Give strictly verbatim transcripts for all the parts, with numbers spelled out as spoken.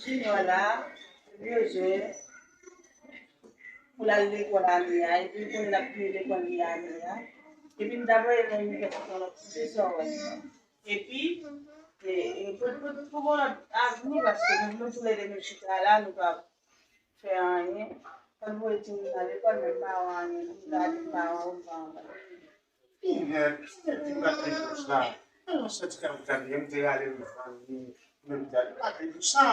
Junior la, li bezwen pou l al lekòl ane a, epi li konnen l ap fini lekòl li ane a. Epi m ta voye l nan inivèsite yon lòt kote, sa w wè. Epi, e, e, pou, pou, pou gen yon lòt avni, paske nou, nou toulède nou chita la, nou pa fè anyen. Fò n voye timoun nan lekòl, men pa wè anyen, nou gade paran yo, paran pa. Pinèd, se nèg ki pa te pou sa. Alò, sa ti ka pou ta byen, m te rale m fanmi, men m te pa te pou sa.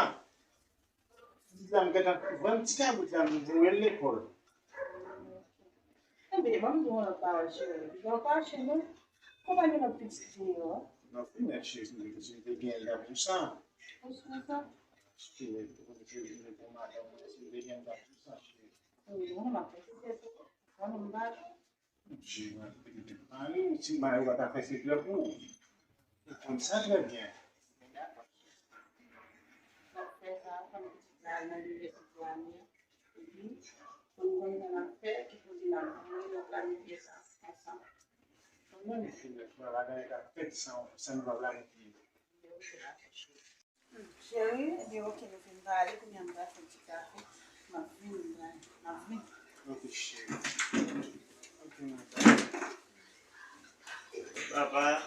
Pitit la, m gentan vann ti kabrit la, m voye l lekòl. Ebyen, ban m di w yon lòt pawòl, cheri. Piga w kache, non? Konprann yon lòt pitit deyò. Non, pinèd, cheri, si m te, si m te gen l, m t ap di w sa. Ou sou sa? Cheri, si m te gen l pou madanm mwen, si m te gen l, m t ap di w sa, cheri. Wi, mwen, m ap fè pitit ou. Mwen, m pa Mari, si mari w pa ta fè sekrè pou ou. Ou konn sa trè byen. N ap fè sa, fè m pitit la al nan inivèsite ane a. Epi, pou n konn sa n ap fè, ki kote n ap voye, n ap planifye sa ansanm. Mwen menm, si lè fwa bagay la fèt san, san nou pa planifye. Cheri, ebyen, oke, nou fin pale, kounye a m pral fè ti kafe. M ap vini, m ap vini. Oke, cheri. Oke, madam. Papa.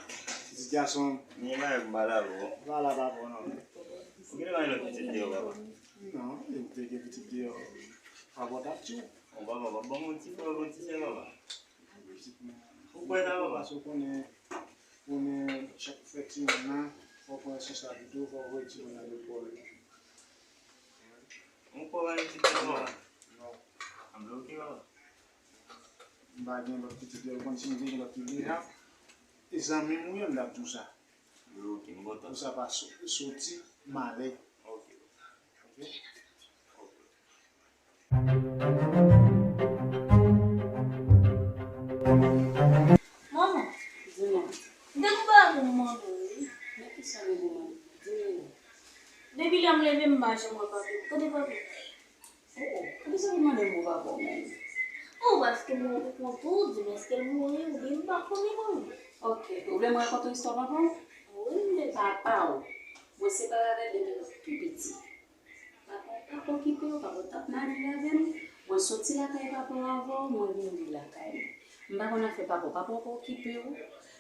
Pitit gason. Ni bagay pou m pale avè w. Pa la, papa, non. Ou genlè pa gen lòt pitit deyò, papa? Non, m te gen pitit deyò. Papa, t ap di w. Bon, papa, papa, ban m yon ti frè, yon ti sè, papa. Ou kwè sa, papa? Paske w konnen, konnen chak fè timoun nan, fò w pran responsabilite w, fò w voye timoun nan lekòl. Ou kwè w pa gen pitit, papa? Non. Anben, oke, papa. M pa gen lòt pitit, ou konn si m te gen lòt pitit deja. E zanmi m ou ye, m t ap di w sa. Oke, m kontan. Pou sa pa so-, soti malè. Oke. Oke. Manman, di mwen, m te gon bagay pou m mande w, wi. Men ki sa w gen pou mande? Di mwen non. Depi lè m leve, m pa janm wè papi. Kote papi? Oh, oh, poukisa w mande m pou papa w menm? Oh, paske m wè w pou kont ou, di m èske l mouri oubyen m pa konnen mwen. Ok, ou vle m rakonte w istwa papa w? Wi, m vle. Papa w, mwen separe avè l depi l pi piti. Papa w pa ka okipe w, papa w t ap marye avè m. Mwen soti lakay papa w avè w, mwen vin viv lakay mwen. M pa konn afè papa w, papa w pa okipe w.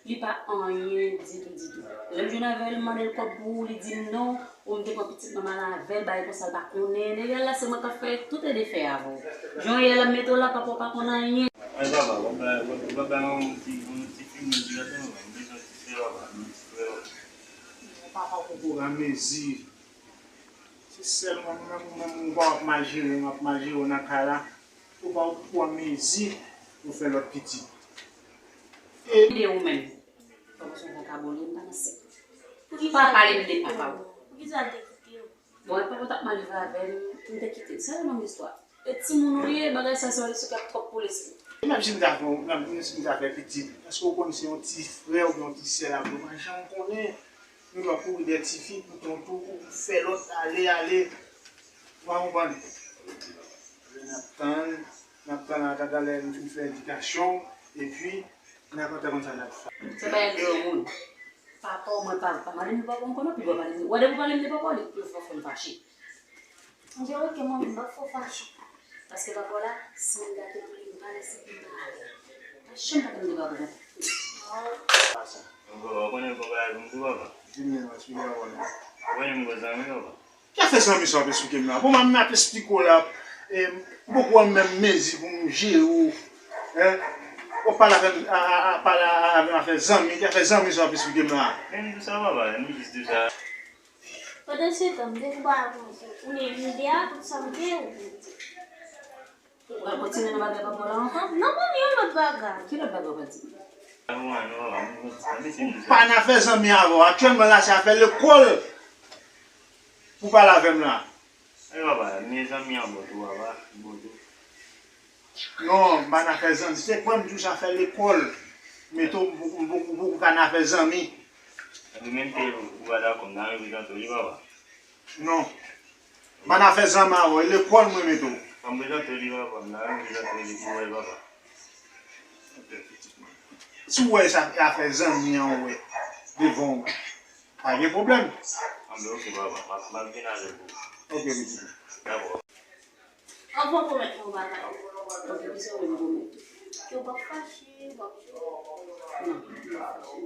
Li pa anyen ditou, ditou. Lè m jwenn avè l, m mande l kòb pou ou, li di m non. Ou m te pran pitit mwen m al avè l, bagay konsa l pa konnen. Depi l la, se mwen k ap fè tout e defè avè w. Jan w ye la, m mete w la, papa w pa konn anyen. Mwen papa, w ap bay, w ap, w ap bay yon ti, yon ti fimye, ti gason, m bezwen ti sè papa, yon ti frè papa. Papa poko pran mezi. Se sèlman mwen menm, mwen menm, ou pa w ap mal jere, m ap mal jere w nan kay la. Ou pa w pran mezi pou fè lòt pitit. E de ou menm. Papa se yon vagabon li ye, m pa nan sèk. Poukisa l te kite w? Pa pale m de papa w. Poukisa l te kite w? Bon, e papa w t ap mal viv avè m, m te kite l. Se yon lòt istwa. E timoun ou ye, bagay sa se yon lespri k ap twòp pou lespri. E menm si m ta fè, menm si m ta fè pitit, èske w konn se yon ti frè oubyen yon ti sè l ap ye? Ou pa janm konnen. Nou va kouri dèyè tifi pou tonton, pou fè lòt ale, ale. Ou pa konprann? N ap tann, n ap tann atatalè nou fin fè edikasyon, epi n ap antre konn sa n ap fè. Se bagay granmoun. Papa w, mwen pa, pa mande m de papa w ankò non, pi w pale m de, w depi w pale m de papa w, li, li fò fè m fache. Monchè, oke, manmi, m p ap fè w fache. Paske papa w la, san m gate pou li, m pa lese pou m pa ale. Pa janm pale m de papa w. Papa, w konnen bon bagay pou m di w, papa. Di m, men, eksplike papa w non. Ou konnen m gwo zanmi w, papa. Ki afè zanmi sa w ap eksplike m la? Bon, m ap eksplike w la. E, m poko wè menm mezi pou m jere w. Hein? W ap pale avè m, a, a, a, pale avè m afè zanmi. Ki afè zanmi sa w ap eksplike m la? Men m di w sa, papa, m jis di w sa. Pandan se tan, m te gon bagay pou mwen. Ou konnen m de a tout sa m te ou. Ou pral kontinye nan bagay papa w la ankò? Non, manmi, yon lòt bagay. Ki lòt bagay w pral di? Ou pa nan afè zanmi avè w. Aktyèlman la, se afè lekòl pou pale avè m la. Wi, papa, men zanmi an bon tou, papa, bon tou. Non, m pa nan afè zanmi. Se kwè m di w se afè lekòl. Men tou, m poko, m poko, m poko ka nan afè zanmi. Epi menm ke ou pa dakò, m nan reprezante w, wi, papa. Non. M pa nan afè zanmi avè w, e lekòl mwen mete w. Fò m prezante w li, papa, m nan reprezante w li pou w wè l, papa. Si w wè sa, e afè zanmi an w wè devan w, pa gen pwoblèm. Anben, oke, papa, m ap, m ap vin avèk ou. Ok, pitit. Anvan w pwomèt mwen yon bagay. Ok, kisa w vle m pwomèt ou? Ke w p ap fache, w p ap jwe. Non, m p ap fache.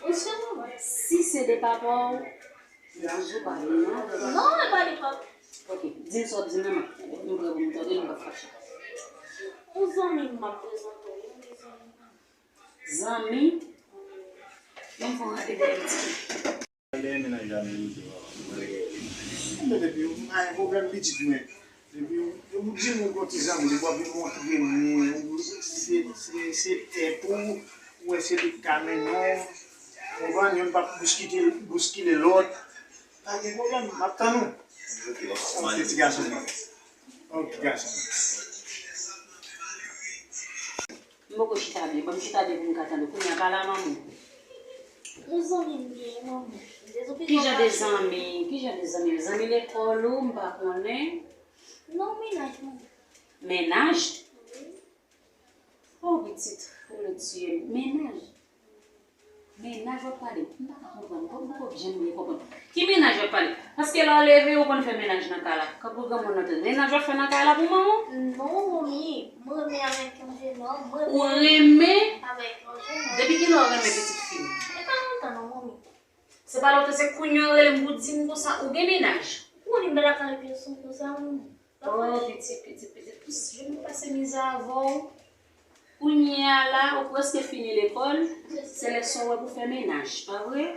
Ou si? Si se de papa w, Zanjou pa vin non. Non, e pa li pa. Ok, di m sa w ap di m nan, m ap tande. M prè pou m tande l, m p ap fache. Yon zanmi m ap prezante w, yon zanmi. Zanmi? Ban m fè yon rate dèyè pitit. Dèyè mennaj la, men li te. Mwen depi, m pa gen pwoblèm pitit mwen. Depi ou di moun gon ti zanmi, depi w ap vin montre moun, ou se, se, se tèt ou, ou wè se li k ka mennen w. Konprann, youn p ap bouskile, bouskile lòt. Pa gen pwoblèm, m ap tann ou. Ok, ti gason mwen. Ok, ti gason mwen. M poko chita byen, ban m chita byen pou m ka tande. Kounye a pale a manman w. Yon zanmi m li ye, manman. Kijan de zanmi? Kijan de zanmi? Zanmi lekòl ou, m pa konnen. Non, mennaj mwen. Mennaj? Wi. Oh, pitit, ou vle tiye m. Mennaj? Mennaj w ap pale? M pa ka konprann. Kòm m poko janm byen konprann. Ki mennaj w ap pale? Paske lè w leve, ou konn fè mennaj nan kay la. Kanpe granmoun nan tande. Mennaj w ap fè nan kay la pou manman w? Non, manmi. Mwen renmen avèk yon jenòm. Ou renmen? Avèk yon jenòm. Depi kilè w renmen pitit fi m? E pa lontan non, manmi. Se pa lontan, se kounye a w rele m pou di m konsa ou gen mennaj. Ou konnen m pa lakay pèsonn konsa, manmi. Oh, pitit, pitit, pitit, plis je m pase mizè avè w. Kounye a la, ou prèske fini lekòl, se lè sa w wè pou fè mennaj, pa vre?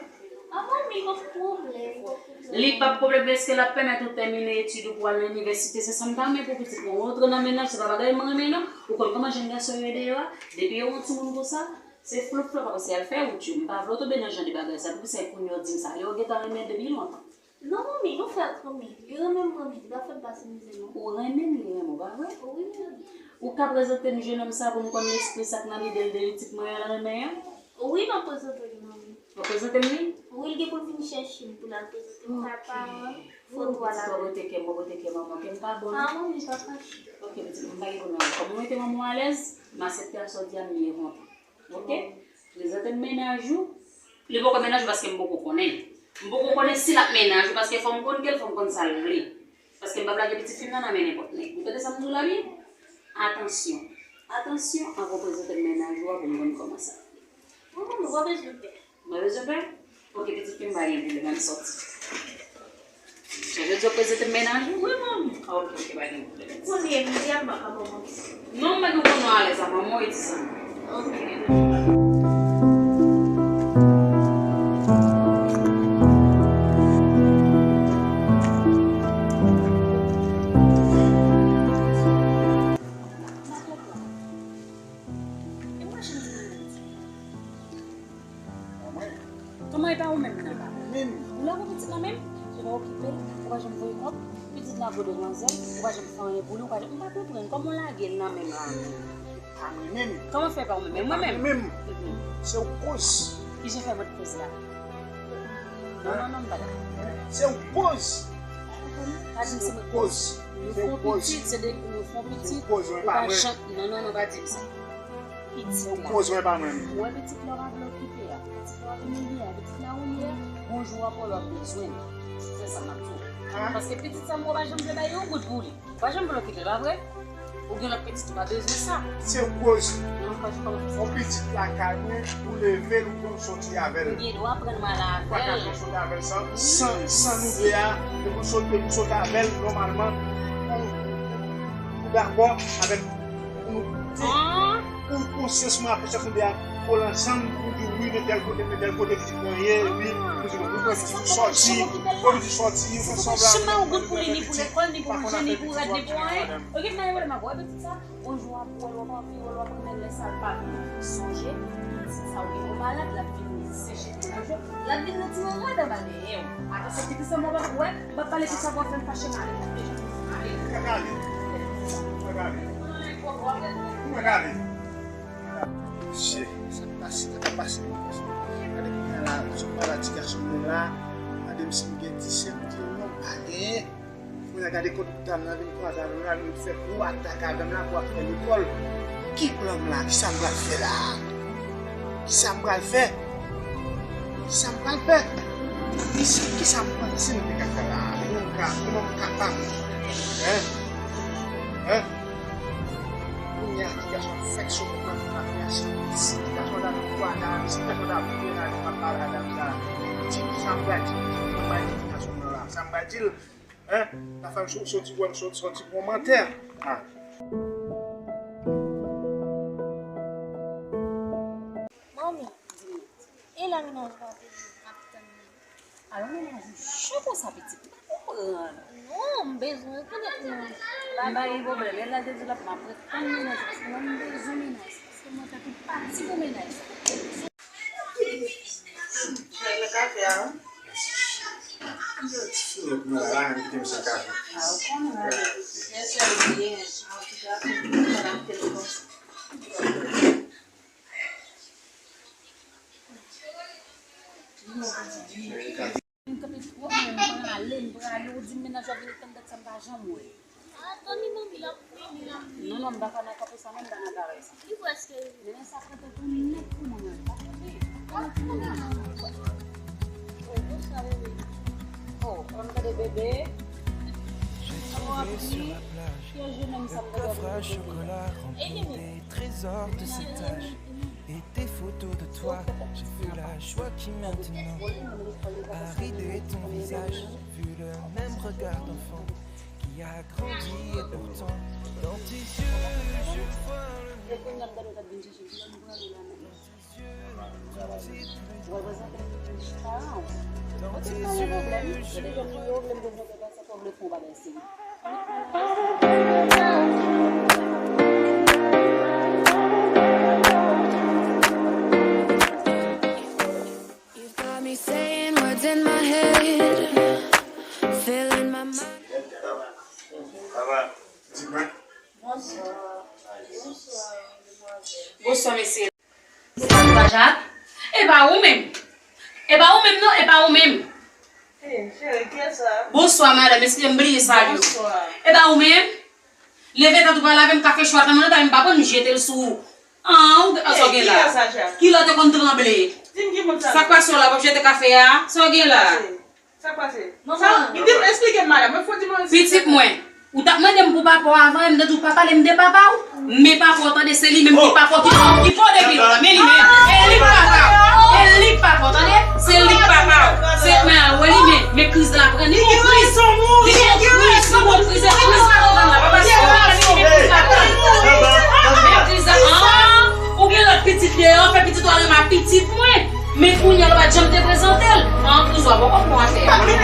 A, manmi, pa pwoblèm, pa pwoblèm. Li p ap pwoblèm, èske l ap pèmèt ou tèmine etid ou pou al nan inivèsite? Se sa m ta renmen pou pitit mwen. Ou rantre nan mennaj, se pa bagay mwen renmen, non. Ou konn kòman jèn gason yo ye deyò a? Depi yo wè yon timoun konsa, se flop flop, apre se al fè wout yo. M pa vle w tonbe nan jan de bagay sa. Poukisa kounye a w di m sa? Yo gentan renmen depi lontan. Non, manmi, nou fè kanmenm. Li renmen m, manmi. Li pa fè m pase mizè, non. Ou renmen l, li renmen w, pa vre? Wi, manmi. Ou ka prezante m jenòm sa pou m konn lespri sa k nan lide l de pitit mwen an renmen an? Wi, m ap prezante l, manmi. W ap prezante m li? Wi, li gen pou l vin chèche m pou l al prezante m kay paran. Fò nou al avè l. Ou pote kè m, ou pote kè manman, kè m pa bon. A, manmi, pa fache. Ok, pitit, m pa gen pwoblèm. Kòm ou mete manman w alèz, m aksepte a sa w di a, m ye kontan. Ok? Prezante m mennaj ou. Li poko mennaj ou paske m poko konnen l. M poko konnen si l ap mennaj ou paske fò m konn kè l, fò m konn sa l vle. Paske m p ap lage pitit fi m nan nan men nenpòt nèg. Ou tande sa m di w la byen? Atansyon. Atansyon anvan w prezante m mennaj ou a pou m konn kòman sa. Manman, nou pa bezwen pè. Mwen bezwen pè? Ok, pitit fi m, pa gen pwoblèm, ann sòti. Sa vle di w ap prezante m mennaj ou? Wi, manmi. Ah, ok, ok, pa gen pwoblèm. Kounye a, midi a, m pa ka ba w manti. Non, mwen gen konnen w alèz a manman w e ti zanmi. Ok. E mwen, chen di mwen. Kòman e pa ou menm nan? Ou lage pitit la menm? Ou pa okipe l, ou pa janm voye kòb, pitit la gwo demwazèl, ou pa janm fè anyen pou li, ou pa janm, m pa konprann kòman w lage l nan menm la menm. Pa mwen menm. Kòman fè pa ou menm? Mwen menm? Mwen menm. Se ou koz. Kijan fè mwen koz la? Non, non, non, m pa dakò. Se ou koz. Pa di m se mwen koz. Nou fè yon pitit, se de nou fè yon pitit, ou pa janm, non, non, non, pa di m sa. Pitit la. Ou koz mwen pa mwen. Ou wè pitit la w pa vle okipe a, pitit la w ap imilye a, pitit la ou ye a, gon jou w ap wè l w ap bezwen l. Se sa m ap di w. Paske pitit sa m wè w pa janm vle bay yon goud pou li. W pa janm vle okipe l, pa vre? Ou gen lòt pitit ou pa bezwen sa. Se koz. Non, pa janm. Yon pitit lakay mwen, ou leve l, ou konn soti avè l. Ou gen dwa pran mal avè l. Ou pa ka konn soti avè l san, san, san nou de a, depi w sot-, depi w soti avè l, nòmalman, ou, ou dakò avèk Pou nou di, pou konsyans mwen ak konsyans nou de a kole ansanm, pou di wi, men tèl kote, men tèl kote pitit mwen ye, epi pou di nou, pou pitit nou sòti, pou pitit sòti, nou fè sanblan, nou fè sanblan, nou fè pitit, pa konn afè pitit, w ap di nou, madanm. Ok, m pa gen pwoblèm avè w, pitit sa, yon jou w ap wè l, w ap anvi wè l, w ap renmen l, lè sa l pa vin, sonje, pitit sa ou gen yon malad, l ap vin seche tou yon jou, l ap vin retire rad anba dèyè w. Atansyon, pitit sa, mwen pa wè, m pa pale pitit sa, pou w ap fè m fache, m ale, m deja ale. Ou pa ka ale. Ou pa ka ale. Ou pa ka ale. Mesye, sa k pase, sa k ap pase menm konsa. Gade kounye a la, sot pale a ti gason mwen la, gade m si m gen disèt, m di non, m pa genyen. Kounye a gade kot dam nan vin kwaze avè m la, vin fè gwo atak avè m la pou ap fè lekòl. Ki plan m la? Kisa m pral fè la? Kisa m pral fè? Kisa m pral fè? Kisa, kisa m pral, kisa m te ka fè la? Bon, m Kòman m kapab? Hein? Hein? Kounye a, ti gason ap fèk sou mwen, mwen ap fè aksyon. Si ti gason ta vin vwayaj, si ti gason ta vin vwayaj, m ap pale a dam sa. Di m sa m pral di, di m sa m pral di ti gason nan la. Sa m pral di l, hein? N a fè m soti, soti, soti, soti kòmantè. Ah. Manmi, e la mennaj la vini, m ap tann li. Alò, mennaj ou cho konsa, pitit, m pa konprann. Non, m bezwen rekonèt mennaj. M pa gen pwoblèm. Lè l te di l ap, m ap ret tann mennaj, paske mwen, m bezwen mennaj, paske mwen tankou pati pou mennaj sa. Règle kafe a, wi. Yo ti fini pou mwen la, la, kite m san kafe. Ah, ou konnen, wi. Lè sèl byen, an tou ka, pou mwen la, telefòn. M kanpe twòp, mwen, m prale, m prale, ou di m mennaj la vini tann dat sa m pa janm wè. Ah, tann li, manmi, l ap vini, l ap vini. Non, non, m pa ka nan kanpe sa, non, m pa nan bagay sa. Li prèske rive. Mennen sa prete tou nèt pou mwen, pa kanpe. Pa kanpe, non. Oh, bonsoir, bébé. Oh, ann tande bébé. Kòman w ap di? Kiyès je menm sa m ta dwe vini bébé? E ki moun? Trésor de cet âge et des photos de toi. J'ai vu la joie qui maintenant a ridé ton visage. J'ai vu le même regard d'enfant qui a grandi et pourtant dans tes yeux je vois le monde. Dans tes yeux je vois le monde. You've got me saying words in my head, filling my mind. Bonswa. Bonswa, mesye. Sa va, Jak? E pa ou menm. E pa ou menm, non, e pa ou menm. Hey, cheri, kiyès sa? Bonswa, madanm. Eskize m, bliye salye w. Bonswa. E pa ou menm? Leve tèt ou pa lave m kafe cho a, tann mwen nan, m pa konn jete l sou ou. An, ou, sa w gen la? Ki lè w te konn tranble? Di m ki moun sa. Sa k pase w la, w ap jete kafe a? Sa w gen la? Sa k pase? Manman. Sa, di m, eksplike m, madanm. Mwen fò di mwen. Pitit mwen, ou t ap mande m pou papa w avan, e m te di w pa pale m de papa w. Men papa w, tande, se li menm ki papa w, ki, ki pa w depi lontan. Men li menm, e li k papa w. E li k papa w, tande? Se li k papa w. Se, men, wè li menm, men kriz la pran. Li gon kriz. Li gon kriz, li gon kriz. E kriz la pran la, papa, se ou ki kriz la pran. Men kriz la, an, ou gen lòt pitit deyò, fè pitit ou al renmen pitit mwen. Men kounye a l pa t janm te prezante l. An, kriz la poko pran afè a. An, nou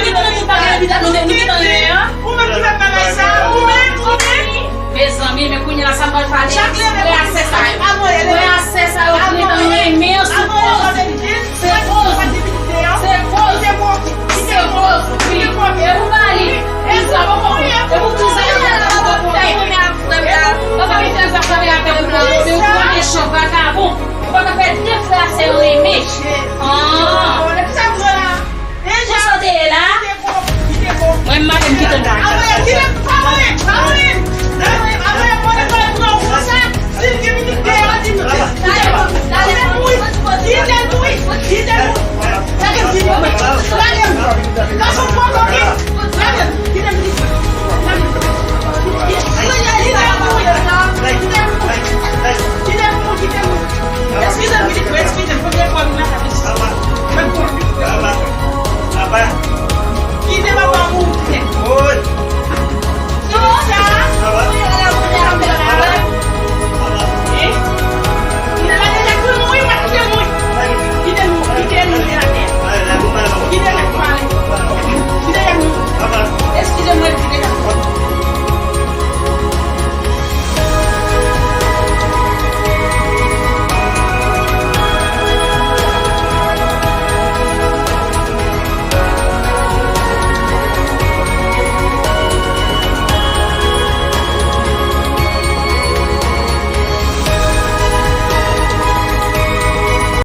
gentan nan tout bagay, nou gentan nan, nou gentan nan, an. Ou menm ki fè bagay sa, ou menm, ou menm. Mezanmi, men kounye a la sa m pral pale. Frè a sè sa yo. Frè a sè sa yo, nou gentan renmen sou koz. Se koz. Se koz. Se koz. Wi. E ou pa li. Kriz la poko pran. E pou kriz la